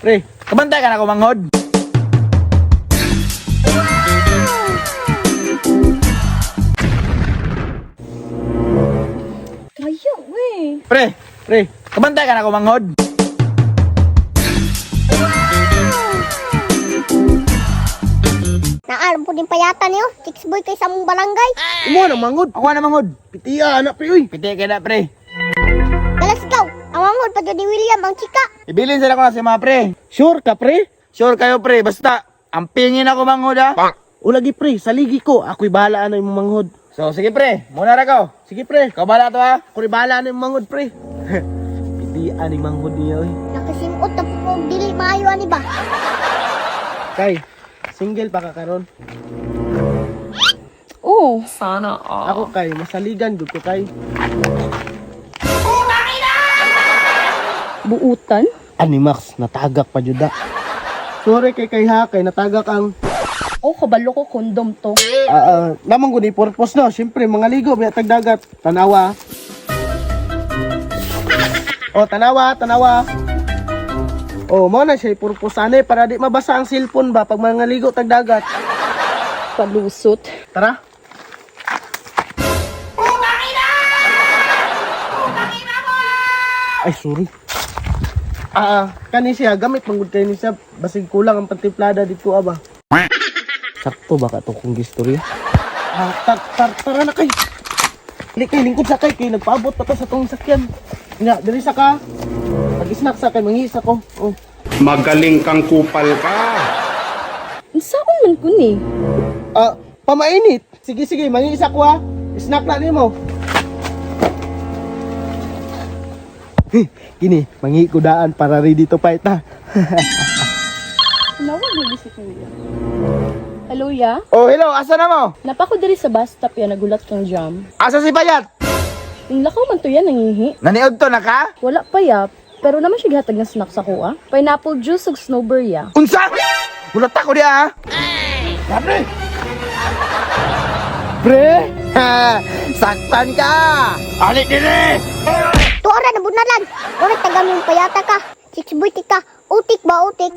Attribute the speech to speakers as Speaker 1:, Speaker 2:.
Speaker 1: Pre, kabantay ka na ko manghod.
Speaker 2: Kaya, we.
Speaker 1: Pre, pre, kabantay ka na ko manghod.
Speaker 3: Naalam po din payata niyo. Chicks boy kay sa mong barangay.
Speaker 4: Imo na manghod.
Speaker 1: Ako na manghod.
Speaker 4: Pitiya anak pre uy.
Speaker 1: Piti kay na pre.
Speaker 3: Galas ikaw. Ang manghod pa jud ni William ang chika.
Speaker 1: Ibilin sila ko na si mga pre.
Speaker 4: Sure ka pre?
Speaker 1: Sure kayo pre, basta ang pingin ako manghod ha.
Speaker 4: O lagi pre, saligi ko. Ako'y bahala na imong manghod.
Speaker 1: So sige pre, muna ra ko.
Speaker 4: Sige pre,
Speaker 1: Ikaw bahala to ha.
Speaker 4: ako'y bahala na imong manghod pre. Pitiya ni manghod niya uy.
Speaker 3: Nakasimuot na po kong dili maayo ani ba.
Speaker 4: Kay, single pa ka karon.
Speaker 2: Oh,
Speaker 5: Sana all.
Speaker 4: Ako kay masaligan jud ko kay.
Speaker 2: buutan?
Speaker 4: Ani Max, natagak pa jud ah. Sorry kay kay ha, kay natagak ang
Speaker 2: Oh, kabalo ko, kondom to.
Speaker 4: Lamang ko ni purpose no. Siyempre mga ligo biya tagdagat. Tanawa. Oh, tanawa, tanawa. Oh, mo na siya purpose ani para di mabasa ang cellphone ba pag mga ligo tagdagat.
Speaker 2: Palusot.
Speaker 4: Tara. Ay, sorry. Kani siya gamit manggod kay ni siya basig kulang ang pantimplada dito aba. Sakto ba ka to kung gistorya? Tara na kay. Dili kay lingkod sa kay kay nagpaabot pa to sa tong sakyan. Nga diri sa ka. Pag-snack sa kay mangisa ko. Oh.
Speaker 6: Magaling kang kupal ka.
Speaker 2: Unsaon man ko ni?
Speaker 4: Pamainit. Sige sige, mangisa ko ha. Snack na nimo. Kini, mangi ko daan para ready to fight ha.
Speaker 2: Nawag lagi si kuya. Hello, ya?
Speaker 1: Oh, hello, asa na mo?
Speaker 2: Napako diri sa bus stop ya, nagulat kang jam.
Speaker 1: Asa si Payat?
Speaker 2: Yung lakaw man to yan, nangihi.
Speaker 1: Naniod to na ka?
Speaker 2: Wala pa ya, pero naman siya gihatag ng snack sa kuha. Pineapple juice ug snowberry ya.
Speaker 1: Unsa? Mulata ko diya ha. Pre! Pre! Ha, saktan ka! Ali dire!
Speaker 3: Tuara na bunalan. Ora tagam yung payata ka. Chicks boy tika. Utik ba utik?